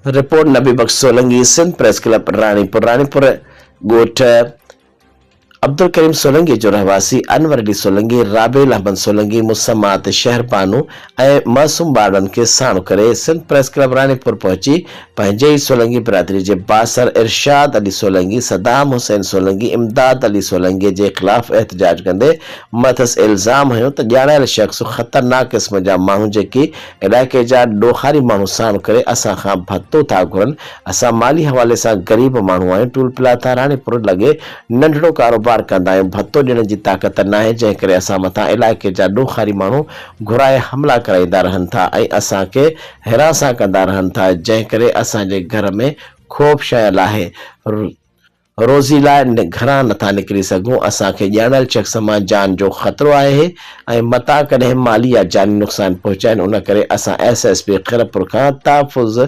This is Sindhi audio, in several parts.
Report, Nabi Bakhsh Solangi, Sindh press club Ranipur, Ranipur ڳوٺ عبدالڪريم سولنگي جو رهواسي انور علي سولنگي، رابيل احمد سولنگي، مسمات شهربانو ۽ معصوم ٻارڙن کي ساڻ ڪري سنڌ پريس ڪلب راڻيپور پهچي پنهنجي ئي سولنگي برادري جي بااثر ارشاد علي سولنگي، صدام حسين سولنگي، امداد علي سولنگي جي خلاف احتجاج ڪندي مٿس الزام هنيو ته ڄاڻايل شخص خطرناڪ قسم جا ماڻهو جيڪي علائقي جا ڏوهاري ماڻهو ساڻ ڪري اسان کان ڀتو ٿا گهرن، اسان مالي حوالي سان غريب ماڻهو آهيون، ٽول پلاٿا راڻيپور لڳي ننڍڙو ڪاروبار ڪندا آهيون، ڀتو ڏيڻ جي طاقت ناهي، جنهن ڪري اسان مٿان علائقي جا ڏوهاري ماڻهو گهرائي حملا ڪرائيندا رهن ٿا ۽ اسان کي هراسان ڪندا رهن ٿا، جنهن ڪري اسان جي گهر ۾ خوف ڇانيل آهي. روزي لاء گهران نٿا نڪري سگهون، اسان کي ڄاڻايل شخص مان جان جو خطرو آهي ۽ متان ڪڏهن مالي يا جاني نقصان پهچائين ان ڪري اسان ايس ايس پي خيرپور کان تحفظ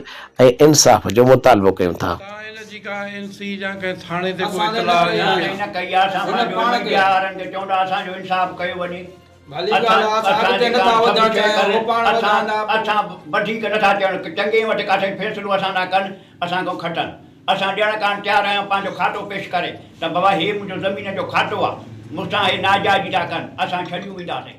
۽ انصاف جو مطالبو ڪيون ٿا. تان ان جي ڪا اين سي يا ڪنهن ٿاڻي تي ڪو اطلاع يا نه ڪئي آ اسان پنهنجو ميڊيا وارن کي چئون ٿا اسان جو انصاف ڪيو وڃي. ڀلي ڳالهه آ اسان اڳتي نٿا وڌڻ چاهيون هو پاڻ وڌائيندا. اسان وڌيڪ نٿا چئڻ چڱي وٽ ڪاٿي فيصلو اسان ڏانهن ڪن اسان کان کٽن اسان ڏيڻ ڪاڻ تيار آهيون پنهنجو کاتو پيش ڪري ته بابا هي منهنجو زمين جو کاتو آ مون سان هي ناجائزي ٿا ڪن اسان ڇڏيون وينداسين.